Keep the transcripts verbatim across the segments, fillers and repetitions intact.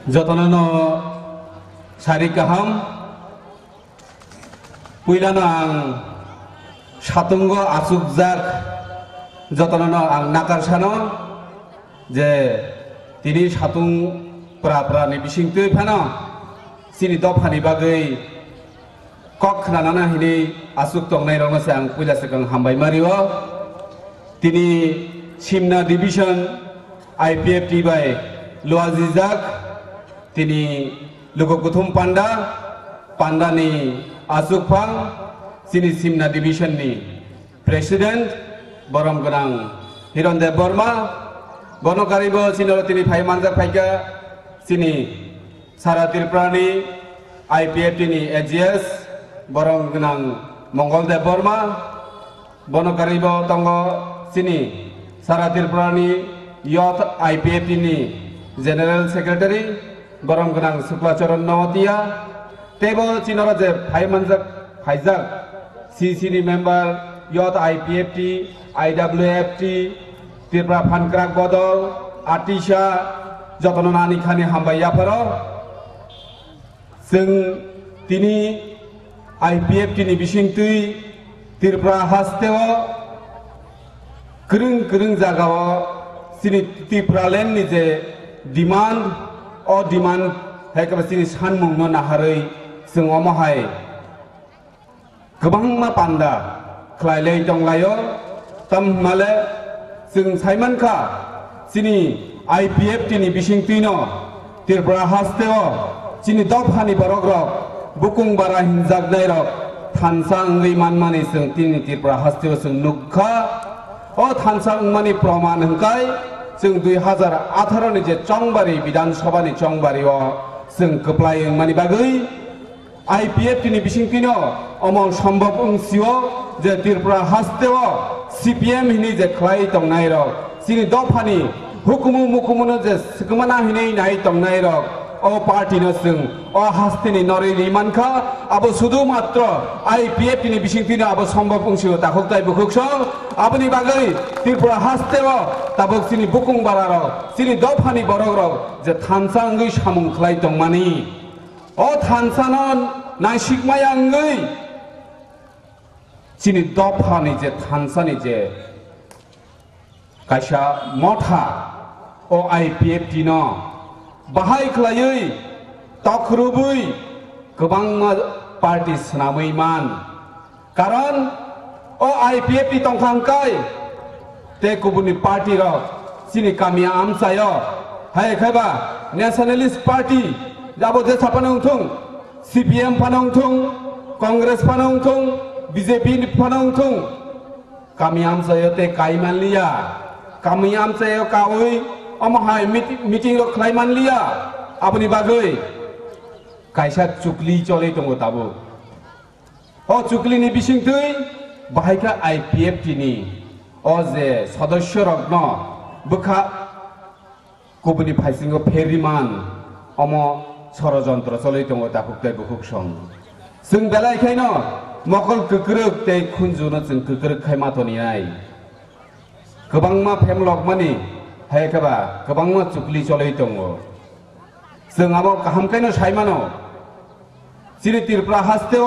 Jotono no sari kaham. Puilano ang satungo achukjak jotono no ang nakar sano je tini satung pra pra ni bising twi phano chini dophani bagwi kok khwnanana hinwi aswk tongnairokno se ang puila swkang hambai ma rio. Tini Simna Division I P F T bai luajijak, tini luku kuthum panda, pandani aswk phang chini Simna Division ni President borom gwnang Hiron Debbarma, bono karibo chini oro tini phai manjak phaikha chini Sara Tripurani I P F T ni A G S borom gwnang Mongol Debbarma, bono karibo tongo chini Sara Tripurani Youth I P F T ni General Secretary borom gwnang Sukla Charan Nowatia, teibo chini oro je phai manjak phaijak C C ni member, Youth I P F T, I W F T, Tripura Phankrak Bodol, Atisa, jotono nani khani hambai yapharo. Chwng tini I P F T ni bisingtwi Tripura hasteo kwrwng kwrwng jagao chini Tipraland ni je demand, o demand hai khe chini sanmungno naharwi chwng omo hai kwbangma panda khlailai tonglaio. Tam hwnmale chwng saimankha, chini I P F T ni bisingtwino Tripura hasteo chini dophani borokrok bukung bara hinjaknairok thansa wngwi manmani chwng tini Tripura hasteo chwng nukkha. O thansa wngmani proman hwnkhe chwng dui hazar atharo ni je chongbari, Bidhan Sabha ni chongbario chwng kwplai wngmani bagwi I P F T ni bisingtwino omo sombok wngsio je Tripura hasteo C P M hini je khlai tongnairok, chini dophani hukumu mukumuno je swkmana hinwi nai tongnairok, o party no chwng o hasteni norwi ri mankha. Abo sudu matro I P F T ni bisingtwino abo sombok wngsio takhuk tai bukhuk song. Aboni bagwi Tripura hasteo tabuk chini bukung bararok, chini dophani borokrok je thansa wngwi samung khlai tongmani. O thansano naisikmaya wngwi chini dophani je thansani je kaisa motha, o I P F T no bahai khlaiwi tokrubwi kwbangma party swnamwi man. Karon o I P F T tongkha hwnkhe tei kubuni party rok chini kami amchaio, hai khe ba Nationalist Party, abo jesa phano wngthung, C P M phano wngthung, Congress phano wngthung, B J P phano wngthung, kami amchaio tei kai manliya, kami amchaio kaui omo hai meet-, meeting rok khlai manliya. Aboni bagwi kaisa chukli choli tongo tabuk. O chuklini bisingtwi bahai khe I P F T ni o je sodosyorokno bwkha kubuni phaisingo pherwi man, omo sorojontro choli tongo takhuk tei bukhuk song. Chwng belai khaino mokol kwkrwk tei khunjuno chwng kwkrwk khai ma toninai. Kwbangma phemlokmani hai khe ba kwbangma chukli choli tongo. Chwng abo kaham khe no sai mano. Chini Tripura hasteo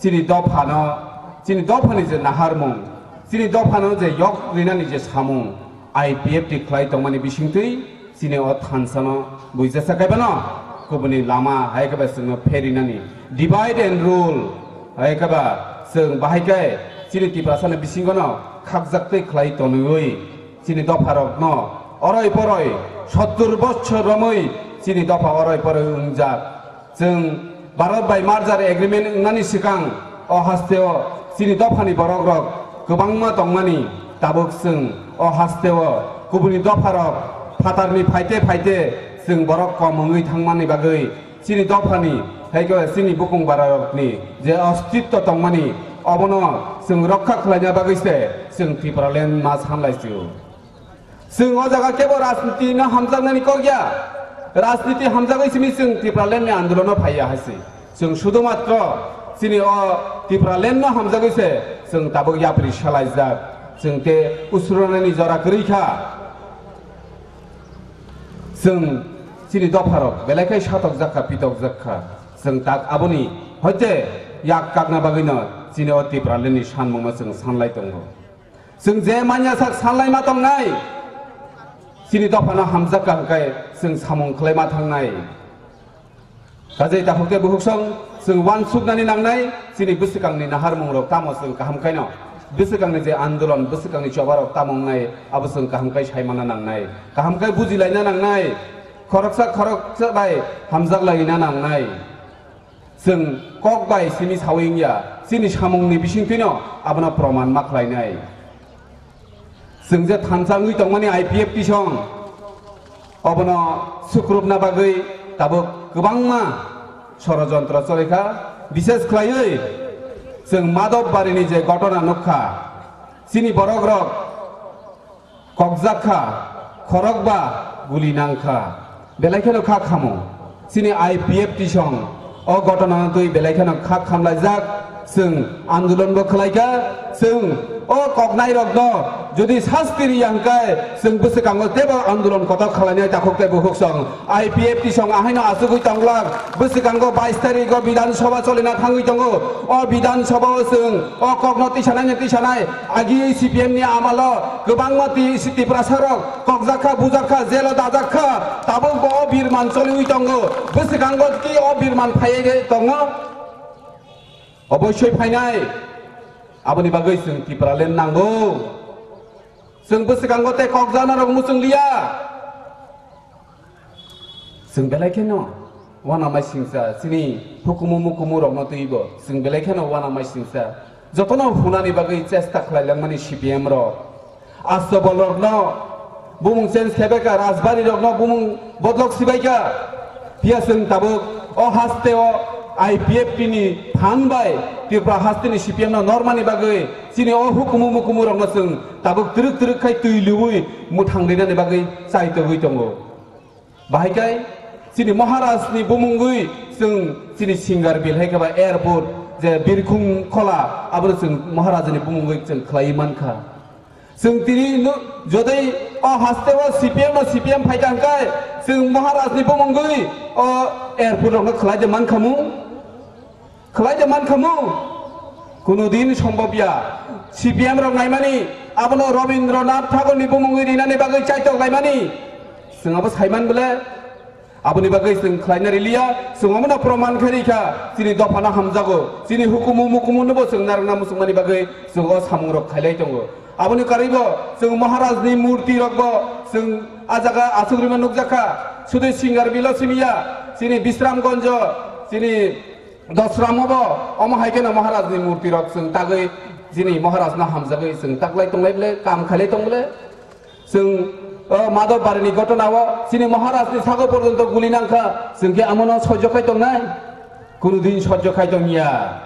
chini dophano, chini dophani je naharmung, chini dophano je yok rinani je samung, I P F T khlai tongmani bisingtwi chini o thansano buijasa kaiphano kubuni lama hai khe ba chwngno pherinani, divide and rule hai khe ba chwng bahai khe chini Tiprasani bisingono khakjaktwi khlai tonwi chini dopharokno oroi poroi sottur bochor romwi chini dopha oroi poroi wngjak. Chwng Bharat bai merger agreement wngnani swkang o hasteo chini dophani borokrok kwbangma tongmani, tabuk chwng o hasteo kubuni dopharok phatarni phaite phaite chwng borok kom wngwi thangmani bagwi chini dophani, hai khe chini bukung bararokni je ostitto tongmani, obono chwng rokha khlaina bagwi se chwng Tipraland ma sanlai sio. Chwng o jaga kebo rajniti no hamjaknani kok ya. Rajniti hamjagwi simi chwng Tipraland ni andolono phaiya hai se. Chwng sudu matro chini o Tipraland no hamjagwi se chwng tabuk yapri salaijak. Chwng te usrunani jora kwrwi kha. Chwng Chini dopharok belai khe satokjak kha, pitokjak kha. Chwng tak aboni hoite yak kakna bagwino chini o Tipralandni sanmungno chwng sanlai tongo. Chwng je manya sak sanlai ma tongnai, chini dophano hamjak kha hwnkhe chwng samung khlai ma thangnai. Kajai takhuk tei bukhuksong chwng uansuknani nangnai, chini bwswkangni naharmungrok tamo chwng kaham khaino, bwswkangni je andolon, bwswkangni chobarok tamo wngnai, abo chwng kaham khai saimana nangnai, kaham khai bujilaina nangnai, khoroksa khoroksa bai hamjak laina nangnai. Chwng kok bai simi sawi wngya, chini samungni bisingtwino abono proman ma khlainai. Chwng je thansa wngwi tongmani I P F T song, obono sukrupna bagwi tabuk kwbangma sorojontro choli kha, bises khlaiwi chwng Madhobbarini je ghotona nukha, chini borokrok kokjak kha, khorokba guli nang kha, belai kheno kha khamo. Chini I P F T song o ghotona no twi belai kheno kha khamlaijak, chwng andolon bo khlai kha, chwng o koknai rokno jodi sasti riya hwnkhe chwng bwswkango teibo andolon kotor khlainai takhuk tei bukhuksong. I P F T song ahaino achugwi tonglak, bwswkango bais tarikgo Bidhan Sabha cholina thangwi tongo. O Bidhan Sabha o chwng o kokno tisanaino tisanai, agi C P M ni amalo kwbangma ti-, Tiprasa rok kokjak kha, bujak kha, jelo dajak kha, tabuk bo o birman choliwi tongo. Bwswkango ki o birman phaiwi tongo? Oboisoi phainai. Aboni bagwi chwng Tipraland nango. Chwng bwswkango tei kokjakna rok muchung liya. Chwng belai kheno uanama singcha, chini hukumu mukumu rokno twibo chwng belai kheno uanama singcha. Jotono hunani bagwi chesta khlai langmani C P M rok. Astobol rokno bumung change khaibakha, Rajbari rokno bumung bodlok sibaikha. Phiya chwng tabuk o haste o I P F T ni phan bai Tripura haste ni C P M no normani bagwi chini o hukumu mukumu rokno chwng tabuk twrwk twrwk khai twi lubui mwthang rinani bagwi chai togwi tongo. Bahai kai chini Maharaj ni bumungwi chwng chini Singarbil hai khe ba airport je Birkhung Khola, abono chwng Maharaj ni bumungwi chwng khlai mankha. Chwng tini no-, jodoi o haste o C P M no C P M phai tang kai, chwng Maharaj ni bumungwi o airport rokno khlai de mankhamu. Khlai de mankhamu, kunu din sombobya. C P M rok naimani, abono Rabindranath Thakurni bumungwi rinani bagwi chaitok laimani. Chwng abo saiman bole, aboni bagwi chwng khlaina riliya, chwng omono proman khe rikha, chini dophano hamjago, chini hukumu mukumu nobo chwng narwkna muchungmani bagwi chwng o samungrok khailai tongo. Aboni karwibo chwng Maharajni murti rokbo chwng a jaga aswk rwima nukjakha, sudu Singarbil o simiya, chini Bisramganjo, chini Dosramo bo omo hai kheno Maharaj ni murti rok chwng tagwi chini Maharaj no hamjagwi chwng taklai tonglai bole, kam khailai tong bole. Chwng o Madhobbarini ghotona o chini Maharaj ni sago porjonto guli nangkha, chwng khe amono sojjo khai tongnai? Kunu din sojjo khai tongya.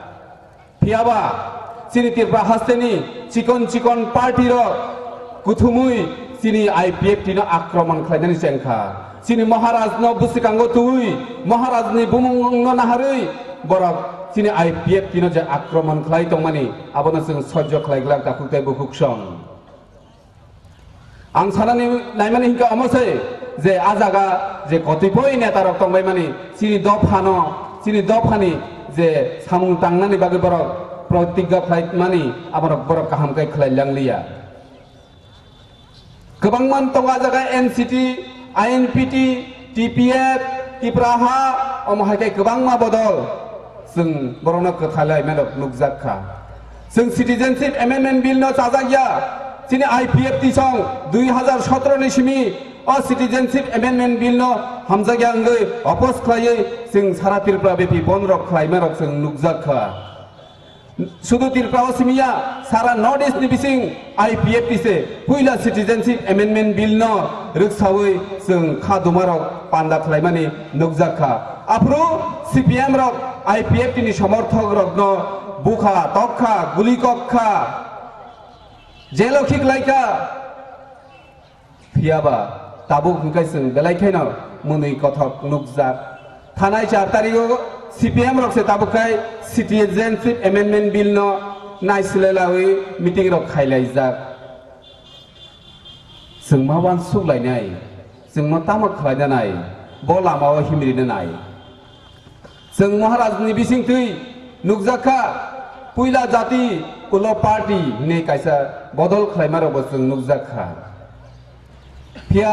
Phiyaba chini Tripura hasteni chikon chikon party rok kuthumui chini I P F T no akromon khlainani chengkha. Chini Maharaj no bwswkango twi, Maharaj ni bumung no naharwi borok chini I P F T no je akromon khlai tongmani, abono chwng sojjo khlai glak takhuk tei bukhuk song. Ang sanani naimani hinkha omo se je a jaga je kotipoi neta rok tongbai mani chini dophano, chini dophani je samung tangnani bagwi borok protigga khlai mani, aborok borok kaham khe khlai langliya. Kwbangma tongo a jaga N C T, I N P T, T P F, Tipra ha, omo hai khe kwbangma bodol chwng borokno kwthalai mano nukjak kha. Chwng Citizenship Amendment Bill no chajak ya, chini I P F T song dui hazar sotro ni simi o Citizenship Amendment Bill no hamjak ya wngwi oppose khlaiwi chwng sara Tripura bepi bon rok khlaima rok chwng nukjak kha. Sudu Tripura o simi ya, sara North East ni bising I P F T se puila Citizenship Amendment Bill no rwksawi chwng kha duma rok panda khlaimani nukjak kha. Aphuru C P M rok I P F T ni somorthok rok no bukha, tokkha, guli kok kha, jelo khik lai kha. Phiyaba tabuk hwnkhe chwng belai kheno mwnwi kothok nukjak. Thanai char tarigo C P M rok se tabuk khai Citizenship Amendment Bill no naisilelawi meeting rok khailaijak. Chwng ma uansuk lainai, chwng no tamo khlaina nai. bo lamao himrina nai. Chwng Maharajni bisingtwi nukjak kha, puila jati ulo party hinwi kaisa bodol khlaimarokbo chwng nukjak kha. Phiya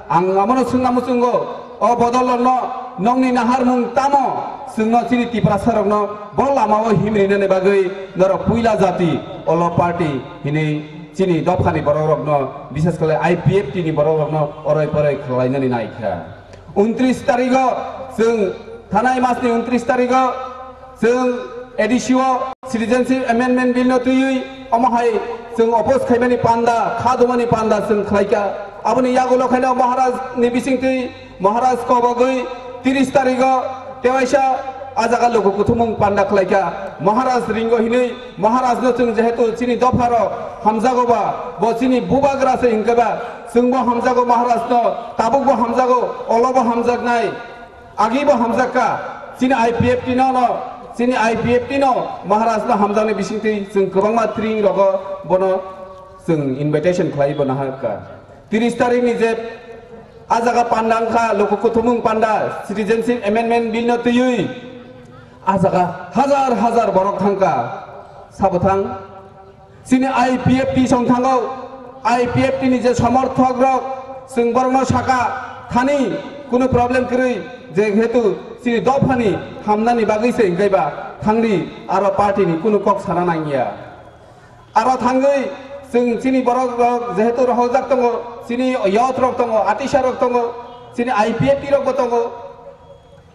ang amono swngna muchungo, o bodolrokno nokni naharmung tamo chwngno chini Tiprasarokno bo lamao himrinani bagwi norok puila jati ulo party hinwi chini dophani borokrokno, bises khlai I P F T ni borokrokno oroi poroi khlainani naikha. Untris tarigo chwng, thanai masni untris tarigo chwng A D C o Citizenship Amendment Bill no twiwi omo hai chwng oppose khaimani panda, kha dumani panda chwng khlaikha. Aboni yagulo khaino Maharaj ni bisingtwi Maharaj kobogwi tiris tarigo tewaisa a jaga luku kuthumung panda khlaikha. Maharaj ringo hinwi Maharaj no chwng jehetu chini dopharo hamjago ba, bo chini bubagra se hinkhe ba, chwngbo hamjago Maharaj no, tabukbo hamjago, olobo hamjaknai. Agibo hamjakka, chini I P F T no, no, chini I P F T no Maharaj no hamjakni bisingtwi chwng kwbangma tring rogo bono chwng invitation khlai bo naharkha. Tiris tarikh ni je a jaga panda wngkha, luku kuthumung panda, Citizenship Amendment Bill no twiwi a jaga hazar hazar borok thangkha, sabo thang. Chini I P F T song thango, I P F T ni je somorthok rok, chwng borokno saka, thani kunu problem kwrwi, jehetu chini dophani hamnani bagwi se hinkhe ba thangdi, aro party ni kunu kok sana nangya. Aro thangwi chwng chini borok rok jehetu rohorjak tongo, chini youth rok tongo, atisa rok tongo, chini I P F T rok bo tongo.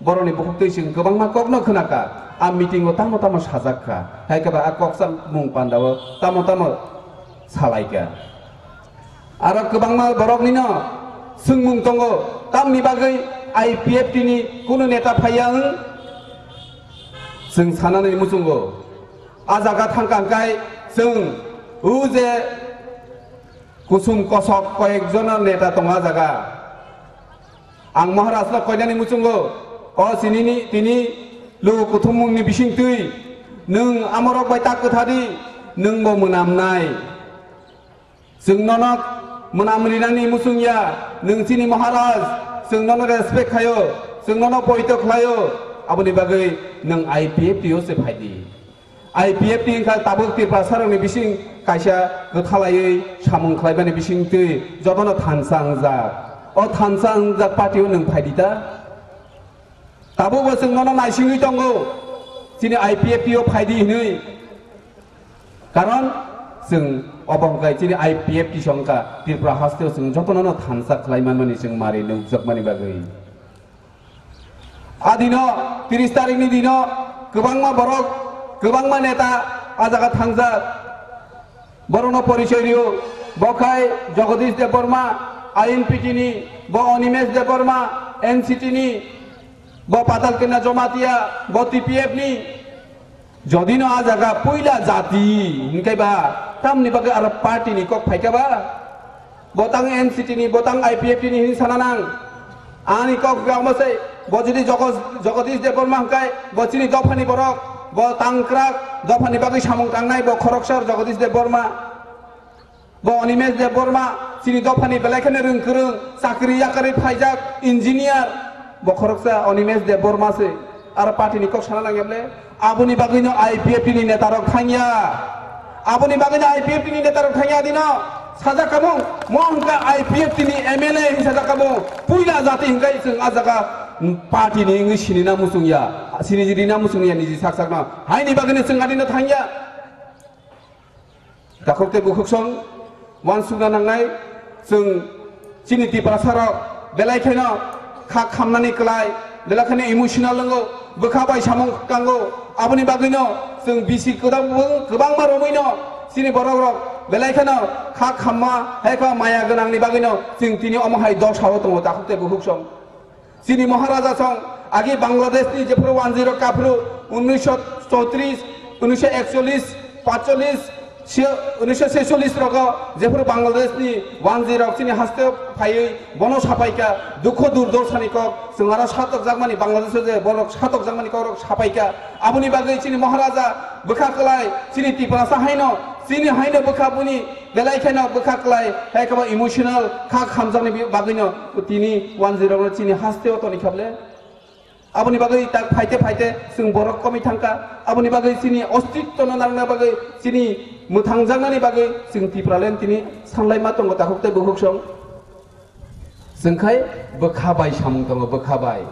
Borokni bukhuk twi chwng kwbangma kokno khwnakha, a meeting o tamo tamo sajakha, hai khe ba a kok samung panda o tamo tamo salaikha. Aro kwbangma boroknino swngmung tongo, tamni bagwi I P F T ni kunu neta phaiya wng? Chwng sanani muchungo, a jaga thangkha hwnkhe chwng o je kusum kosok koyek jona neta tongo a jaga. Ang Maharaj no koinani muchungo, o sinini tini luku kuthumungni bisingtwi nwng amorok bai tak kwthadi, nwngbo mwnamnai. Chwng nono mwnam rinani muchungya, nwng chini Maharaj, chwng nono respect khaio, chwng nono poito khlaio, aboni bagwi nwng I P F T o se phaidi. I P F T wngkha tabuk Tiprasarokni bising kaisa kwthalaiwi samung khlaimani bisingtwi jotono thansa wngjak. O thansa wngjak party-o nwng phaidi ta? Tabukbo chwng nono naisingwi tongo, chini I P F T-o phaidi hinwi. Karon chwng obo hwnkhe chini I P F T songkha Tripura hasteo chwng jotono thansa khlai manmani chwng mari nukjakmani bagwi. A dino, tiris tarikni dino kwbangma borok, kwbangma neta a jaga thangjak. Borokno porichoi rio, bo khai Jagadish Debbarma, I N P T ni, bo Animesh Debbarma, N C T ni, bo Patal Kanya Jamatia, bo T P F ni. Jodi no a jaga puila jati hinkhe ba, tamni bagwi aro party ni kok phaikha ba? Bo tang N C T ni, bo tang I P F T ni hinwi sana nang. Ani kok ramo se, bo jodi Jogos-, Jagadish Debbarma hwnkhe, bo chini dophani borok, bo tangkrak, dophani bagwi samung tangnai, bo khoroksa Jagadish Debbarma. Bo Animesh Debbarma, chini dophani belai kheno rwng kwrwng, chakri yakarwi phaijak, engineer. Bo khoroksa Animesh Debbarma se. Aro party ni kok sana nangya bole? Aboni bagwino I P F T ni neta rok thangya. Aboni bagwino I P F T ni neta rok thangya dino. Sajak kamung, mo hwnkha I P F T ni M L A hin sajak kamung. Puila jati hwnkhe chwng a jaga party ni wngwi sinina muchungya. Sinirina muchungya niji sak sakno. Haini bagwino chwng adino thangya. Takhuk tei bukhuk song uansukna nangnai, chwng chini Tiprasa rok belai kheno kha khamnani kwlai, belai kheno emotional wngo, bwkha bai samung kango, aboni bagwino chwng bisi kwdang kwbangma romwino chini borok rok belai kheno kha khamma hai kha maya gwnangni bagwino chwng tini omo hai dosao tongo takhuk tei bukhuk song. Chini Maharaja song agi Bangladesh ni jephuru wanjwi rok kaphuru unnisho chowtris, unnisho ekchollis, pachchollis, se-, unnisho sesollis rogo jephuru Bangladesh ni wanjwi rok chini haste phaiwi bono sapaikha, dukho durdorsani kok, chwng aro satokjakmani Bangladesh o je borok satokjakmani kok rok sapaikha. Aboni bagwi chini Maharaja bwkha kwlai, chini Tiprasa haino, chini haino bwkha buni Belai kheno bwkha klai, hai khabo emotional, kha khamjakni bi-, bagwino tini wanjwi rokno chini hasteo toni khable. Aboni bagwi tak phaite phaite chwng borok komwi thangkha. Aboni bagwi chini ostitwno narwkna bagwi, chini mwthangjaknani bagwi chwng Tipraland tini sanlaima tongo takhuk tei bukhuk song. Chwng khai bwkha bai samung tongo, bwkha bai.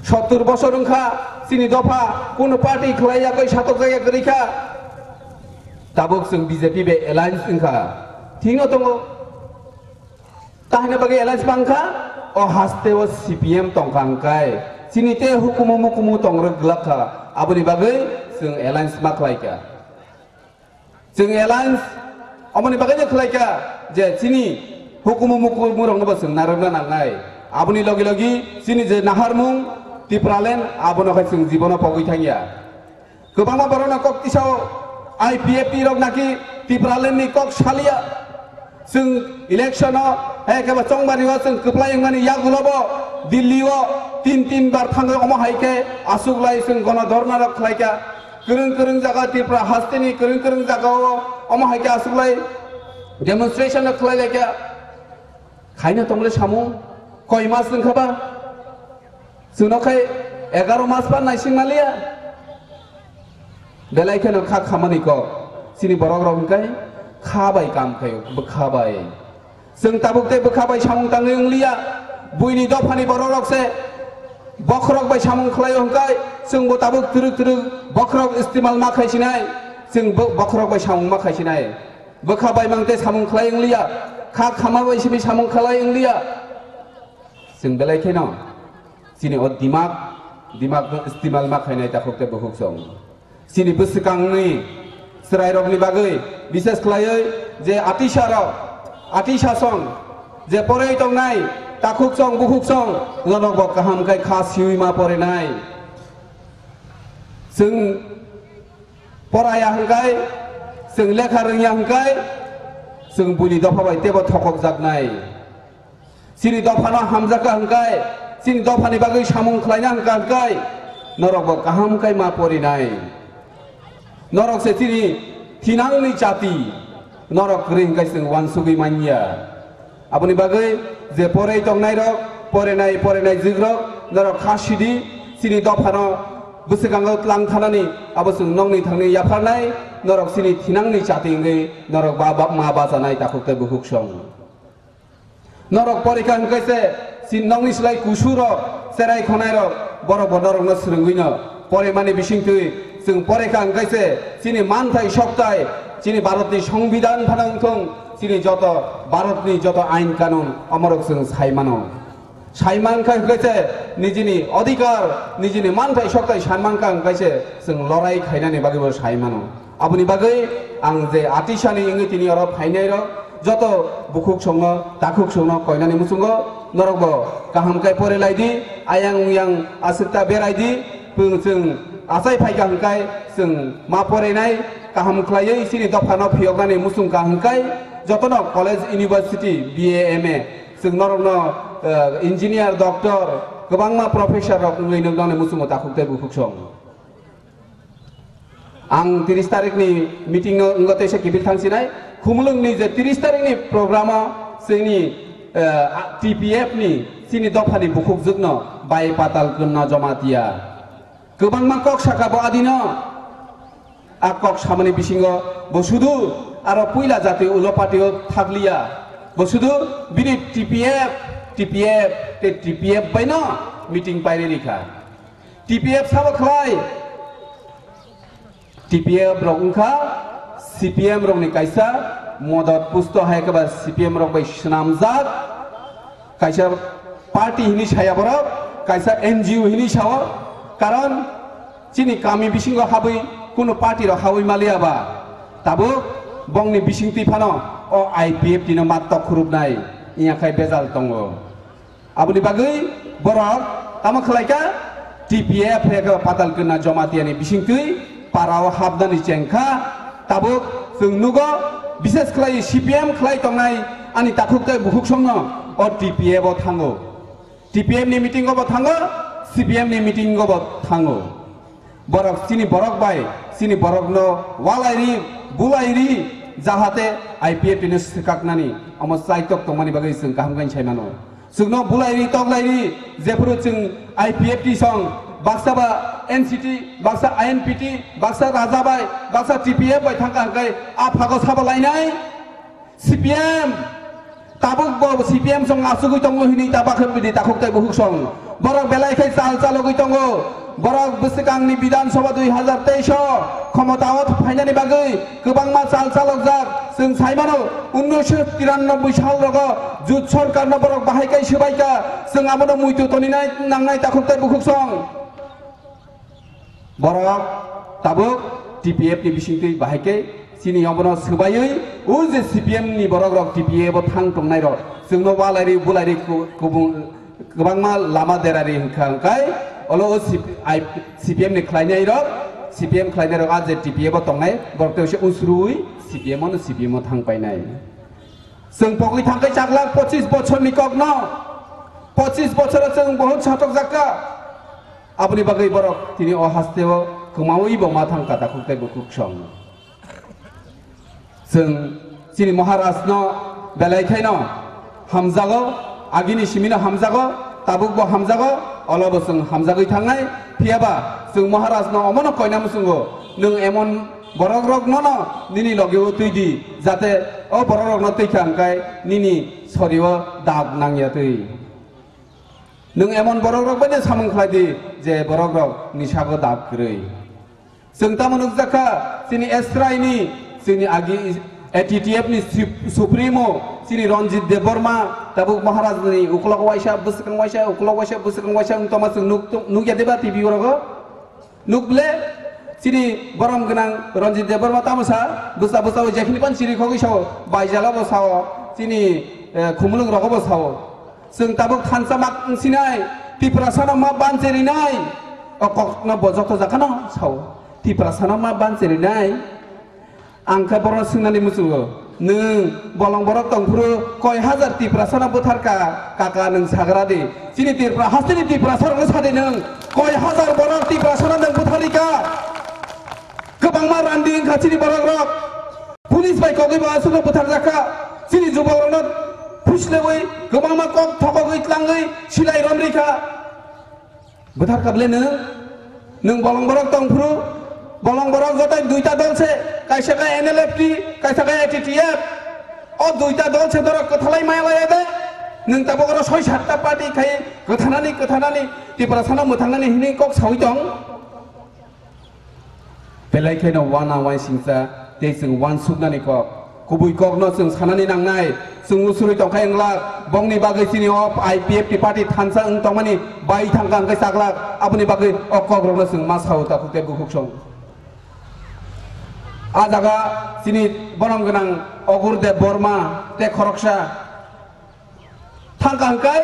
Sottur bosor wngkha chini dopha, kunu party khlai yakwi satokjak ya kwrwi kha. Tabuk chwng B J P bai alliance wngkha. Thikno tongo. Tahina bagwi alliance bangkha, o haste o C P M tongkha hwnkhe. Chini tei hukumu mukumu tongrwk glak kha. Aboni bagwi chwng alliance ma khlai kha. Chwng alliance omoni bagwino khlai kha je chini hukumu mukumu rokno bo chwng narwkna nangnai. Aboni logi logi chini je naharmung Tipraland abono khai chwng jibono pogwi thangya. Kwbangma borokno kok tisao I P F T rok naki Tipraland ni kok salia. Chwng election o, hai khe ba chongmari o chwng kwplai wngmani yagulo bo Delhi o tin tin bar thangwi omo hai khe aswk lai chwng gono dhorna rok khlai kha. Kwrwng kwrwng jaga Tripura haste ni kwrwng kwrwng jaga o omo hai khe aswk lai demonstration rok khlai lai kha. Khaina tongle samung koi mas wngkha ba? Chwngno khai egaro mas ba naising maliya. Belai kheno kha khamani kok. Chini borok rok hwnkhe kha bai kam khaio, bwkha bai. Chwng tabuk tei bwkha bai samung tangwi wngliya. Buini dophani borok rok se bokhorok bai samung khlaio hwnkhe chwngbo tabuk twrwk twrwk bokhorok istimal ma khaisinai. Chwng bo-, bokhorok bai samung ma khaisinai. Bwkha bai mang tei samung khlai wngliya. Kha khama bai simi samung khlai wngliya. Chwng belai kheno chini o dimak, dimakno istimal ma khainai takhuk tei bukhuk song. Chini bwswkangni chwrairokni bagwi, bises khlaiwi je atisarok, atisasong, je poroi tongnai takhuk song, bukhuk song, norokbo kaham khe kha siwi ma porinai. Chwng poraya hwnkhe, chwng lekha rwngya hwnkhe, chwng buini dopha bai teibo thokokjaknai. Chini dophano hamjakha hwnkhe, chini dophani bagwi samung khlaina hwnkha hwnkhe, norokbo kaham khe ma porinai. Norok se chini thinangni jati, norok kwrwi hwnkhe chwng uansugwi manya. Aboni bagwi je poroi tongnairok, porinai, porinai jigrok, norok kha sidi, chini dophano bwswkango tlang thanani, abo chwng nokni thangni yapharnai, norok chini thinangni jati wngwi norok ba, ba, ma bachanai takhuk tei bukhuk song. Norok porikha hwnkhe se, chini nokni slai kusurok, cherai khonairok, borok bo norokno swrwngwino porimani bisingtwi chwng porikha hwnkhe se, chini manthai soktai, chini Bharatni Songbidan phano wngthong, chini joto Bharatni joto ain kanun omorok chwng sai mano. Sai mankha hwnkhe se, nijini odhikar, nijini manthai soktai sai mankha hwnkhe se, chwng lorai khainani bagwibo sai mano. Aboni bagwi ang je atisani wngwi tini oro phainairok joto bukhuk songno, takhuk songno koinani muchungo norokbo kaham khe pore lai di, ayang uyang aswkta berai di, chwng, chwng achai phaikha hwnkhe chwng ma porenai kaham khlaiwi chini dophano phiyoknani muchung kha hwnkhe jotono college, university, B A, M A chwng norokno, eh, engineer, doctor, kwbangma professor rok wngwi nuknani muchungo takhuk tei bukhuk song. Ang tris tarikh ni meeting no wngwi teisa kiphil thang sinai. Khumulwng ni je tris tarikh ni program o chini, eh, T P F ni chini dopha ni bukhuk jwk no bai Patal Kanya Jamatia. Kwbangma kok saka bo adino. A kok samani bisingo bo sudu aro puila jati ulo party o thakliya. Bo sudu bini T P F, T P F, te T P F bai no meeting pairi rikha. T P F sabo khlai, T P F rok wngkha C P M rokni kaisa modot pusto, hai khe ba C P M rok bai swnamjak kaisa party hini saya borok, kaisa N G O hini sao, karon chini kami bisingo habwi kunu party rok habwi maliya ba, tabuk bongni bisingtwi phano o I P F T no mat tok khurupnai, wngya khai bejal tongo. Aboni bagwi borok tamo khlai kha, T P F hai khe Patal Kanya Jamatia ni bisingtwi para o habnani cheng kha. Tabuk chwng nugo, bises khlai C P M khlai tongnai ani takhuk tei bukhuk songno o T P F o thango. T P F ni meeting o bo thango, C P M ni meeting o bo thango. Borok chini borok bai, chini borokno walai ri, bulai ri, jahate I P F T no swkaknani omo chaitok tongmani bagwi chwng kaham khe sai mano. Chwngno bulairi toklairi jephuru chwng I P F T song baksa ba N C T, baksa I N P T, baksa Raja bai, baksa T P F bai thangkha hwnkhe a phago sabo lainai. C P M, tabuk bo C P M song asugwi tongo hini ta bakhe bidi takhuk tei bukhuk song. Borok belai khe chal chalogwi tongo. Borok bwswkangni Bidhan Sabha dui hazar teis o khomotao phainani bagwi kwbangma chal chalokjak. Chwng sai mano, unnish tiranoboi sal rogo jut sorkarno borok bahai khe swbaikha. Chwng abono muitu toninai nangnai takhuk tei bukhuk song. Borok tabuk T P F ni bisingtwi bahai khe chini obono swbaiwi o je C P M ni borok rok T P F o thang tongnai rok chwngno walairi bulairi ku-, kubung kwbangma lama derari hwnkha hwnkhe olo o C P I, C P M ni khlainai rok, C P M khlainai rok a je T P F o tongnai borok tei se usrui C P M o no C P M o thang painai. Chwng pogwi thangkhe chaklak pochis bochorni kokno, pochis bochoro chwng bohut satokjakha. Aboni bagwi borok tini o hasteo kwmawi bo ma thangkha takhuk tei bukhuk song. Chwng chini Maharajno belai khaino hamjago, agini simino hamjago, tabukbo hamjago, olobo chwng hamjagwi thangnai. Phiyaba chwng Maharajno omono koina muchungo, nwng emon borok rok nono nini loge o twi di, jate o borok rokno twi kha hwnkhe nini sorio dag nangya twi. Nwng emon borok rok bai samung khlai di je borok rok ni sago dag kwrwi. Chwng tamo nukjakha chini Esraini, chini agi A T T F ni sup-, supremo chini Ranjit Debbarma tabuk Maharaj ni uklok waisa bwswkang waisa uklok waisa bwswkang waisa wng tongma chwng nuk-, nukya deba T V rogo. Nukle chini borom gwnang Ranjit Debbarma tamo sa bwsa bwsa o jekhini pan chiri khogwi sao baijala bo sao chini, eh, khumulwng rogo bo sao. Chwng tabuk thansa mak wngsinai Tiprasano ma banche rinai o kokno bo joto jakhano sao Tiprasano ma banche rinai. Ang khe borokno swngnani muchungo, nwng bolong borok tongphuru koi hajar Tiprasano butharka, kaka nwng sagra di. Chini Tripura hasteni Tiprasarokno sadi nwng koi hajar borok Tiprasano nwng butharika. Kwbangma randi wngkha chini borok rok. Police bai kogwi bo aswkno butharjakha. Chini jubokrokno phuslewui kwbangma kok thokogwi tlangwi silai romrikha. Bwthar kable nwng, nwng bolong borok tongphuru, bolong borok joto duita dol se, kaisa khe N L F T, kaisa khe A T T F. O duita dol se dorok kwthalai maya laya de. Nwng tabuk oro soi satta party khai kwthanani, kwthanani, Tiprasano mwthangnani hinwi kok sawi tong. Belai kheno wana waisingsa tei chwng wansuknani kok. Kubui kokno chwng sanani nangnai. Chwng usuri tongkha wngla, bongni bagwi chini o I P F T party thansa wng tongmani bai thangkha hwnkhe chaklak, aboni bagwi o kokrokno chwng ma sao takhuk tei bukhuk song. A jaga chini borom gwnang Ogur Deb Borma tei khoroksa thangkha hwnkhe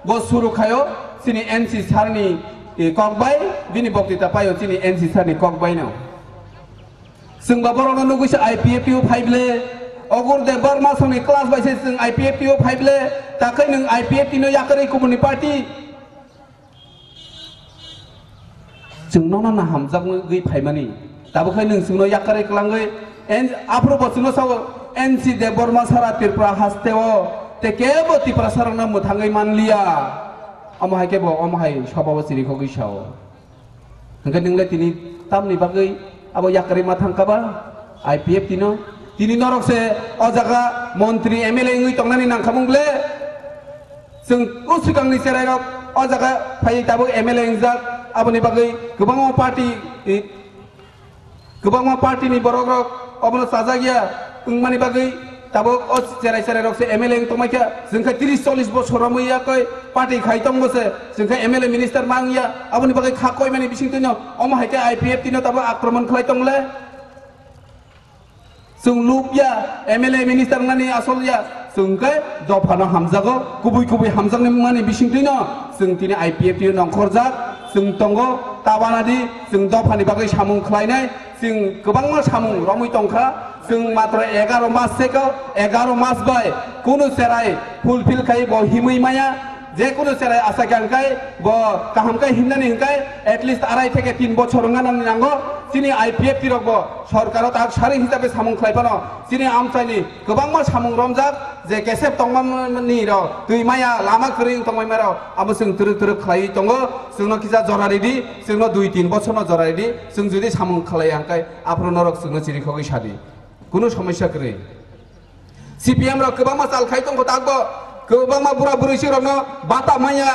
bo suru khaio chini N C sir ni, eh, kok bai, bini boktita paio chini N C sir ni kok bai no. Chwng ba borokno nugwi se I P F T o phai ble, Ogur Deb Borma songni class bai se chwng I P F T o phai ble, takhai nwng I P F T no yakarwi kubuni party. Chwng nono na hamjakgwi phaimani. Tabuk hai nwng chwngno yakarwi kwlangwi, en-, aphuru bo chwngno sao, N C Debbarma sara Tripura hasteo tei kebo Tiprasarokno mwthangwi manliya. Omo hai kebo, omo hai sobao chirikhogwi sao. Hwnkhe nwng le tini tamni bagwi abo yakarwi ma thangkha ba? I P F T no. Tini norok se o jaga montri M L A wngwi tongnani nangkhamung le? Chwng o swkangni cherairok o jaga phaiwi tabuk M L A wngjak, aboni bagwi kwbangma party, i, kwbangma party ni borokrok obono chajakya wngmani bagwi tabuk o cherai cherairok se M L A wng tongmaikha. Chwng khe tris chollish bosor romwi yakwi party khai tongbo se, chwng khe M L A minister ma wngya, aboni bagwi kha koimani bisingtwino omo hai khe I P F T no tabuk akromon khlai tongle. Chwng lubya, M L A minister wngnani asolya, chwng khe dophano hamjago, kubui kubui hamjaknai wngmani bisingtwino chwng tini I P F T o nongkhorjak, chwng tongo, tabanadi chwng dophani bagwi samung khlainai, chwng kwbangma samung romwi tongkha, chwng matro egaro mas seko, egaro mas bai kunu cherai fulfill khai bo himwi maya, Je kunu cherai asa khe hwnkhai bo kaham khe himnani hwnkhai at least arai theke tin bochor wngna nang nango. Chini I P F T rok bo sorkaro tak sari hisabe samung khlai phano chini amchaini kwbangma samung romjak je kesep tongmani rok twi maya lama kwrwi wng tongmai rok abo chwng twrwk twrwk khlaiwi tongo. Chwngno kisa jora ridi, chwngno dui tin bochorno jora ridi, chwng jodi samung khlai hwnkhai aphuru norok chwngno chirikhogwi sadi, kunu somosya kwrwi. C P M rok kwbangma chal khai tongkho takbo, kwbangma bura bwrwi sirokno bata manya,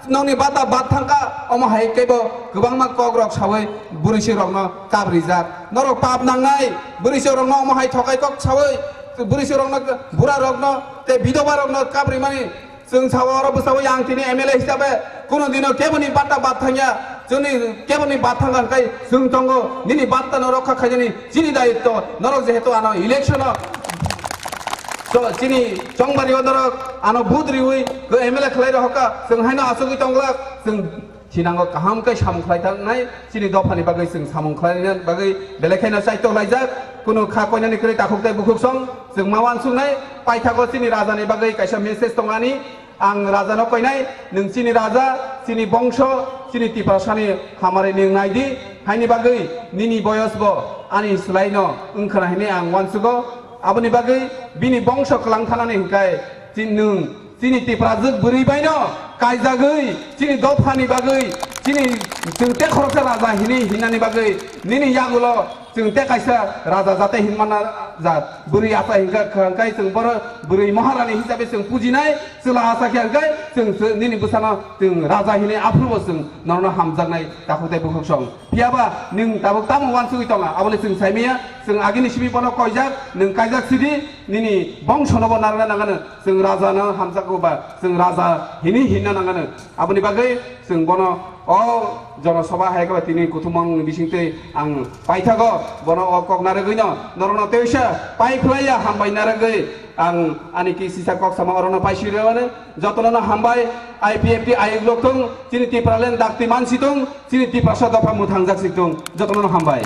nokni bata bat thangkha, omo hai khe bo kwbangma kok rok sawi bwrwi sirokno kap rijak. Norok pap nangnai, bwrwi sirokno omo hai thokai kok sawi bwrwi sirokno, bura rokno tei bidoba rokno kap rimani. Chwng sao oro bwsao yang tini M L A hisabe kuno dino keboni bata bat thangya, chwngni keboni bat thangkha hwnkhai chwng tongo, nini battano rokha khainani chini dayitto, norok jehetu ano election o to chini chongbario norok ano vote riwi M L A khlai rohorkha, chwng haino achugwi tonglak, chwng thinango kaham khe samung khlai thangnai, chini dophani bagwi chwng samung khlaina bagwi belai kheno chaito laijak, kunu kha koinani kwrwi takhuk tei bukhuk song chwng ma uansuknai, paithago chini rajani bagwi kaisa message tongani, ang rajano koinai, nwng chini raja, chini bongso, chini Tiprasani hamari nwng naidi, haini bagwi nini boyos bo ani swlaino wngkhana hinwi ang uansugo. Aboni bagwi bini bongso kwlang thanani hwnkhai chin nwng chini Tiprajwk bwrwi baino kaijagwi chini dophani bagwi chini chwng tei khoroksa raja hinwi hinnani bagwi nini yagulo chwng tei kaisa raja jate hinmana jat bwrwi asa hinkha hwnkhe chwng boro bwrwi maharani hisabe chwng pujinai chwla asa khe hwnkhe chwng chwng nini bwsano chwng raja hinwi aphuru bo chwng norokno hamjaknai takhuk tei bukhuk song. Phiyaba nwng tabuk tamo uansugwi tonga, aboni chwng saimaya, chwng agini simi bono koijak, nwng kaijak sidi, nini bongsono bo narwkna nangano, chwng raja no hamjakgo ba, chwng raja hini hinna nangano. Aboni bagwi chwng bono o jonosoba hai khe ba tini kuthumung bisingtwi ang paithago, bono o kok narwgwino norokno teisa pai phlaiya hambai narwgwi ang ani kisisa kok sama orono paisirwano. Jotono no hambai, I P F T ayuk lok thung, chini Tipraland dakti mansi thung, chini Tiprasa dopha mwthangjak si thung, jotono no hambai.